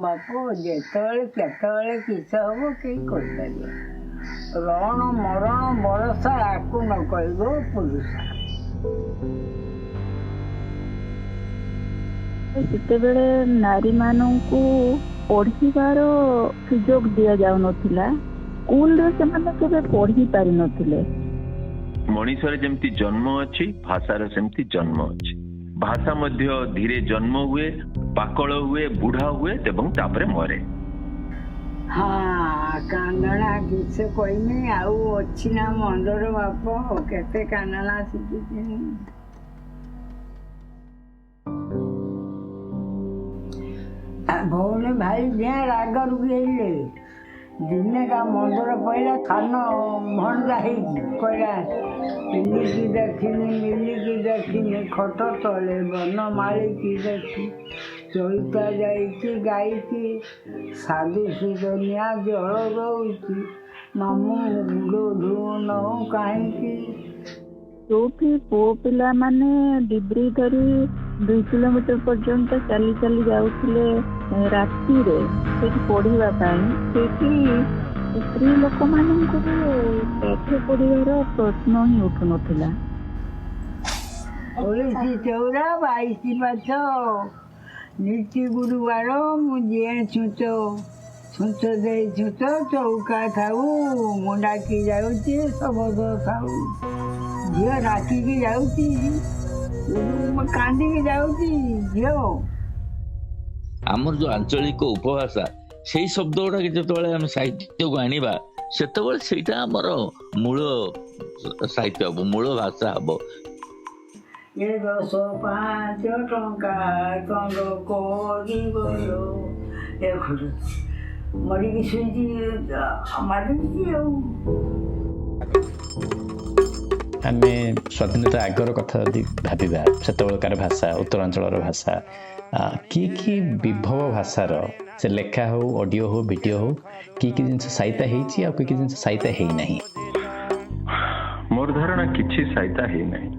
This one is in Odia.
ବାପ, ଯେତେବେଳେ କେତେବେଳେ କିସ ହବ କେହି କହିପାରିବେ। ରଣ ମରଣ ବରଷା ଆକୁ ନ କହିବ ପୁରୁଷା। ସେତେବେଳେ ନାରୀମାନଙ୍କୁ ପଢିବାର ସୁଯୋଗ ଦିଆଯାଉନଥିଲା। ସ୍କୁଲରେ ସେମାନେ କେବେ ପଢି ପାରିନଥିଲେ। ମଣିଷର ଯେମିତି ଜନ୍ମ ଅଛି, ଭାଷାର ସେମିତି ଜନ୍ମ ଅଛି। ଭାଷା ମଧ୍ୟ ଧୀରେ ଜନ୍ମ ହୁଏ, ପାକଳ ହୁଏ, ବୁଢା ହୁଏ ଏବଂ ତାପରେ ମରେ। ହଁ, କାନ୍ଦଣା କିଛି କହିନି ଆଉ ଅଛି ନା ମନ୍ଦର ବାପ, କେତେ କାନ୍ଦଣା ଶିଖିଛି। ଭଉଣୀ ଭାଇ ଦିହେଁ ରାଗ ରୁଗି ହେଲେ। ଦିନେ ତା ମନ୍ଦର ପଇଲା ସାନ ଭଣଜା ହେଇଛି, କହିଲା ପିଲିକି ଦେଖିନି ମିଲିକି ଦେଖିନି, ଖଟ ତଳେ ବନମାଳିକି ଦେଖି ଚଇତା ଯାଇଛି ଗାଇକି, ସାଧୁ ସୁଜନିଆ ଜଳ ଦଉଛି, ମାମୁଁ ଗୁଡ଼ ଧୁନ କାହିଁକି। ଯୋଉଠି ପୁଅ ପିଲାମାନେ ଡିବ୍ରି ଧରି 2 କିଲୋମିଟର ପର୍ଯ୍ୟନ୍ତ ଚାଲି ଚାଲି ଯାଉଥିଲେ ରାତିରେ ସେଇଠି ପଢିବା ପାଇଁ, ସେଇଠି ସ୍ତ୍ରୀ ଲୋକମାନଙ୍କୁ ପାଠ ପଢିବାର ପ୍ରଶ୍ନ ହିଁ ଉଠୁନଥିଲା। 19 ଚଉରା 22 ପାଛ ନୀତି ଗୁରୁବାର, ମୁଁ ଯିଏ ଛୁଞ୍ଚ ଛୁଞ୍ଚ ଦେଇ ଛୁଞ୍ଚ ଚଉକା ଥାଉ, ମୁଁ ଡାକି ଯାଉଛି ଶବଦ ଥାଉ। ଝିଅ ଡାକିକି ଯାଉଛି, କାନ୍ଦିକି ଯାଉଛି ଝିଅ। ଆମର ଯୋଉ ଆଞ୍ଚଳିକ ଉପଭାଷା, ସେଇ ଶବ୍ଦ ଗୁଡାକ ଯେତେବେଳେ ଆମେ ସାହିତ୍ୟକୁ ଆଣିବା, ସେତେବେଳେ ସେଇଟା ଆମର ମୂଳ ସାହିତ୍ୟ ହବ, ମୂଳ ଭାଷା ହବ। ଏ 10 5 ଟଙ୍କା କଣ କରିବ, ମରିକି ଶୋଇଛି ମାରିଛି ଆଉ। ଆମେ ସ୍ୱାଧୀନତା ଆଗର କଥା ଯଦି ଭାବିବା, ସେତେବେଳକାର ଭାଷା, ଉତ୍ତରାଞ୍ଚଳର ଭାଷା, କି କି ବିଭବ ଭାଷାର, ସେ ଲେଖା ହଉ, ଅଡ଼ିଓ ହଉ, ଭିଡ଼ିଓ ହଉ, କି କି ଜିନିଷ ସାଇତା ହେଇଛି ଆଉ କି କି ଜିନିଷ ସାଇତା ହେଇନାହିଁ? ମୋର ଧାରଣା କିଛି ସାଇତା ହେଇନାହିଁ।